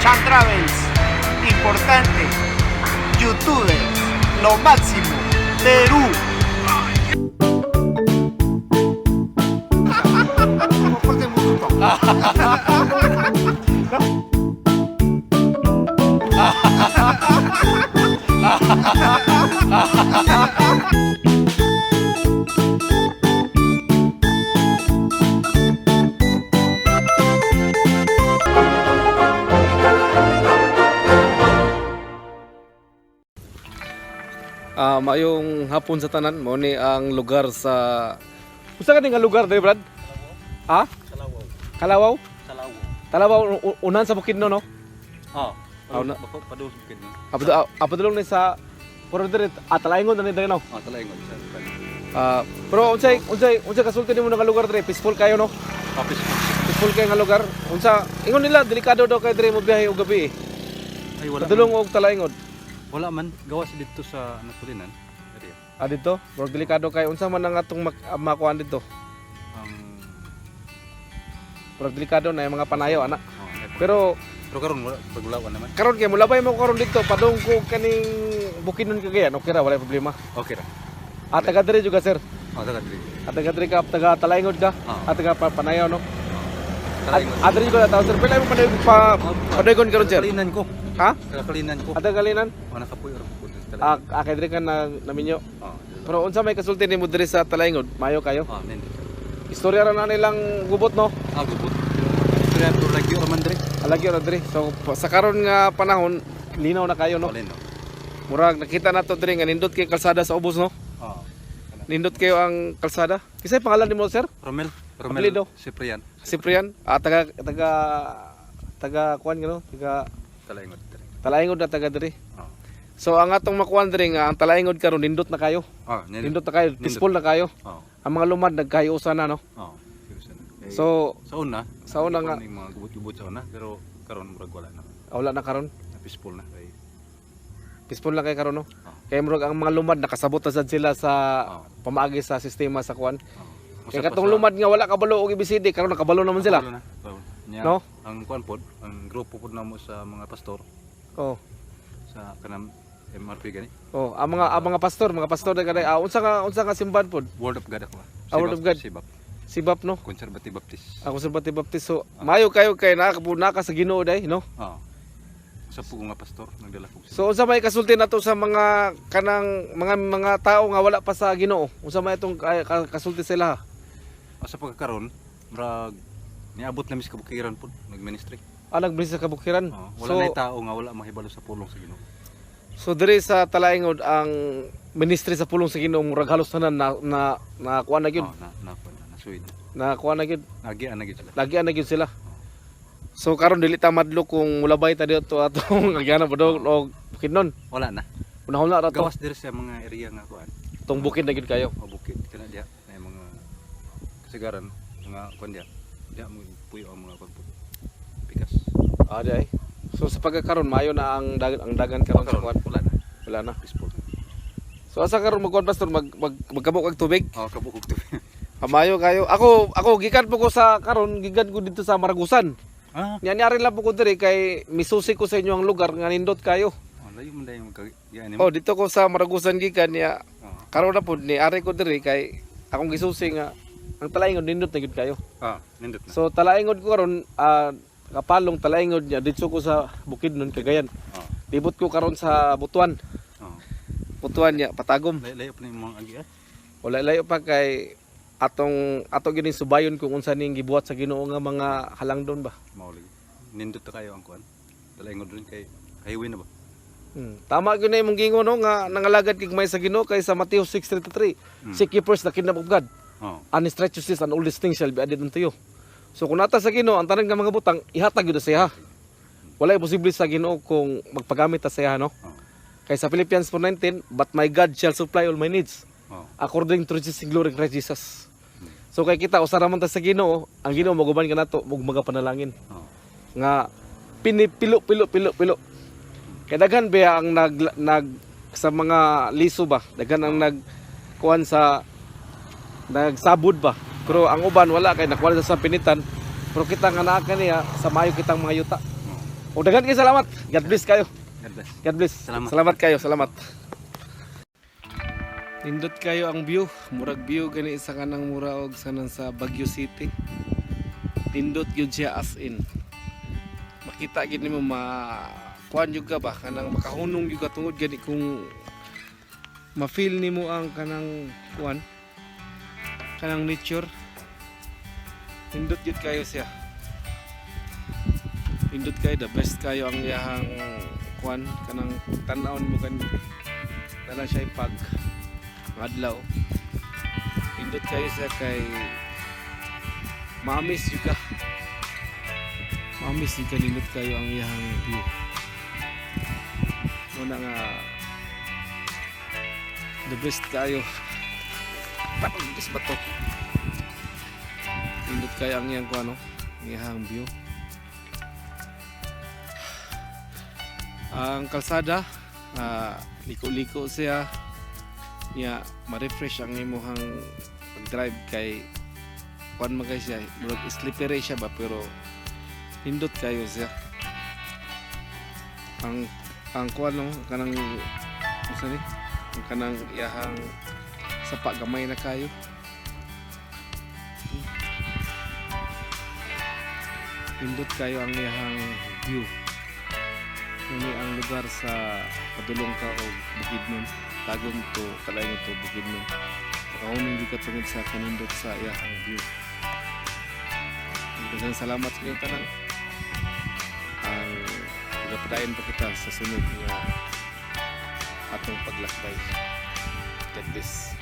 Chan Travels, importante, youtubers, lo máximo, Perú. Maayong hapon sa tanan mo ni ang lugar sa. Unsa ka nga lugar diri, Brad? Ha? Salawaw. Kalawaw? Salawaw. Talawaw unahan sa Bukidnon, no? Ah. Ah, una- Bako padung sa bukid no. Apadulong ni sa pero diri atalaingon na ni diri, no? Ah, talaingon sa kan. Pero unsay kasulti nimo nga lugar diri? Peaceful kayo, no? Kapis ko. Peaceful kayo nga lugar. Unsa ingon nila delikado daw kay diri mo biyahe og gabi eh. Ay, wala. Padulong Man. og Talaingod. Wala man gawas dito sa Napulinan area. Ah, dito, murag delikado kay unsa man ang atong makuan dito? Ang Murag delikado na yung mga panayo ana. Oh, ay, Pero pero karon wala pagulawan naman. karon kay mulabay mo karon dito padung ko kaning Bukidnon Cagayan, okay ra, wala problema. Okay ra. Ah, taga diri juga, sir. Oh, taga diri. Ah, taga diri ka, taga Talaingod ka. Ah. Ah, taga Panayaw, no? Talaingon. Ah, diri ko na tao, sir. Pila mo panayaw pa padayon karon, sir? Kalinan ko. Ha? Taga Kalinan ko. Ah, taga Kalinan? Oh, nakapuy ra ko sa Ah, Talaingon. ah, kay diri ka na naminyo. Oh, diri lang. Pero unsa may kasulti nimo diri sa Talaingod? Mayo kayo. Ah, nindot. Istorya ra na nilang gubot, no? Ah, gubot. Istorya pero lagyo ra man diri. Alagyo ra diri. So sa karon nga panahon linaw na kayo, no? Wala no. Murag nakita nato diri nga nindot kay kalsada sa ubos, no? Ah. Nindot kayo ang kalsada. Kisay pangalan nimo, sir? Romel, Romel Apelyido? Ciprian. Cyprian, ah, taga taga taga kuan gano, taga Talaingon. Talaingon. Talaingod na taga diri. Ah. So ang atong makuan diri nga ang Talaingod karon nindot na kayo. Ah, nindot. Nindot na kayo, peaceful na kayo. Oh. Ang mga lumad nagkayusa na, no. Oh. Seryoso na. Eh, So sa una, sa una nga yung mga gubot-gubot sa una, pero karon murag wala na. wala na karon. Na peaceful na kay Peaceful na kay karon, no. Ah. Kay murag ang mga lumad nakasabot na sad sila sa Ah. pamaagi sa sistema sa kuan. Oh. Kay katong lumad nga wala kabalo og ABCD karon nakabalo naman sila. Na. Oh, nya, No? ang kuan pod, ang grupo pod namo sa mga pastor Oh. sa kanang MRP gani. Oh, ang mga pastor, mga pastor na kanay, unsa nga simbahan pod? Word of God ako. Ah, Word of God. Sibap. Sibap, no? Conservative Baptist. Ako Conservative Baptist. So, mayo kayo kay naka sa Ginoo day, no? Oh. Sa po nga pastor nagdala ko. So unsa may kasulti nato sa mga kanang mga tao nga wala pa sa Ginoo? Unsa may itong kasulti sila? Sa pagkakaron, murag niabot na mis kabukiran pod nagministry. Ah, nagbili sa kabukiran. Oh, wala So na tao nga wala mahibalo sa pulong sa Ginoo. so diri sa Talaingod ang ministry sa pulong sa Ginoo murag halos tanan na na na kuan na gyud. Oh, na na kuan na nasuid. Na kuan na gyud. Nagian na gyud sila. Lagian na gyud sila. So karon dili ta madlo kung mulabay ta dito atong agyana ba dog og Bukidnon. Wala na. Unahon na ra to. Gawas diri sa mga area nga kuan. Tong bukid na gyud kayo. O bukid kana diha na yung mga kasagaran mga kuan diha. Diha mo puyo ang mga kuan po. Pikas. Ah, di ay. So sa pagkakaron maayo na ang dagan karon sa kuan. Wala na. Wala na. Peaceful. So asa karon magkuan, pastor, mag, mag magkabok og tubig? Oh, kabukog to. Amayo kayo. Ako gikan po ko sa karon, gikan ko dito sa Maragusan. Ah, Nya niari lang po ko diri kay misusi ko sa inyo ang lugar nga nindot kayo. oh, layo man dayong magkagian nimo. Oh, dito ko sa Maragusan gikan niya. Oh. Karon na pud ni ari ko diri kay akong gisusi nga ang Talaingod nindot na gyud kayo. Ah, nindot na. So Talaingod ko karon, kapalong Talaingod niya didto ko sa Bukidnon, Cagayan. Oh. Libot ko karon sa Butuan. Oh. Butuan niya Patagom. Layo, layo pa na yung mga agian. Wala layo pa kay atong ato gyud ning subayon kung unsa ning gibuhat sa Ginoo nga mga halangdon ba. Mao lagi. Nindot na kayo ang kuan. Talaingod rin kay highway na ba? Tama gyud na imong gingon, no, nga nangalagad kig may sa Ginoo kay sa Matthew 6:33. Seek ye first the kingdom of God Oh. and his righteousness and all these things shall be added unto you. So kung nata sa Ginoo ang tanan nga mga butang ihatag gyud sa iya. Wala imposible sa Ginoo kung magpagamit ta sa iya, no? Oh. Kay sa Philippians 4:19, "But my God shall supply all my needs Oh. according to riches in glory in Christ Jesus." So kay kita usa ra man ta sa Ginoo, ang Ginoo maguban kanato ug magapanalangin Oh. nga pinipilo pilo pilo pilo. Kay daghan ba ang nag nag sa mga liso ba, daghan ang nag kuan sa nagsabod ba. Pero ang uban wala kay nakuha sa pinitan. Pero kita nga naa kaniya sa mayo kitang mga yuta. Oh. O daghan kay salamat. God bless kayo. God bless. God bless. Salamat. Salamat kayo, salamat. Nindot kayo ang view. Murag view gani sa kanang mura og sanan sa Baguio City. Nindot gyud siya as in. Makita gyud nimo, ma kuan jud ka ba, kanang makahunong jud ka tungod gani kung ma-feel nimo ang kanang kuan, kanang nature. Nindot gyud kayo siya. Nindot kayo, the best kayo ang iyahang kuan, kanang tan-awon mo kan dala siya pag adlaw. Nindot kayo siya kay ma-miss jud ka, ma-miss jud ka. Nindot kayo ang iyahang view muna nga the best kayo. Patong is bato. Nindot kayo ang iyang kuan, no? Ang iyahang view, ang kalsada, liko-liko siya niya, ma-refresh ang imuhang pag-drive kay kuan man kay siya, murag slippery siya ba, pero nindot kayo siya ang kuan, no, kanang unsa ni, ang kanang iyahang sapa, gamay na kayo. Nindot kayo ang iyahang view. Ini ang lugar sa padulong ka og Bukidnon, Tagum to Talayan to Bukidnon. Makahunong gyud ka tungod sa kanindot sa iyahang view. Daghang salamat sa inyong tanan. Ang pagpadayon pa kita sa sunod nga atong paglakbay. God bless.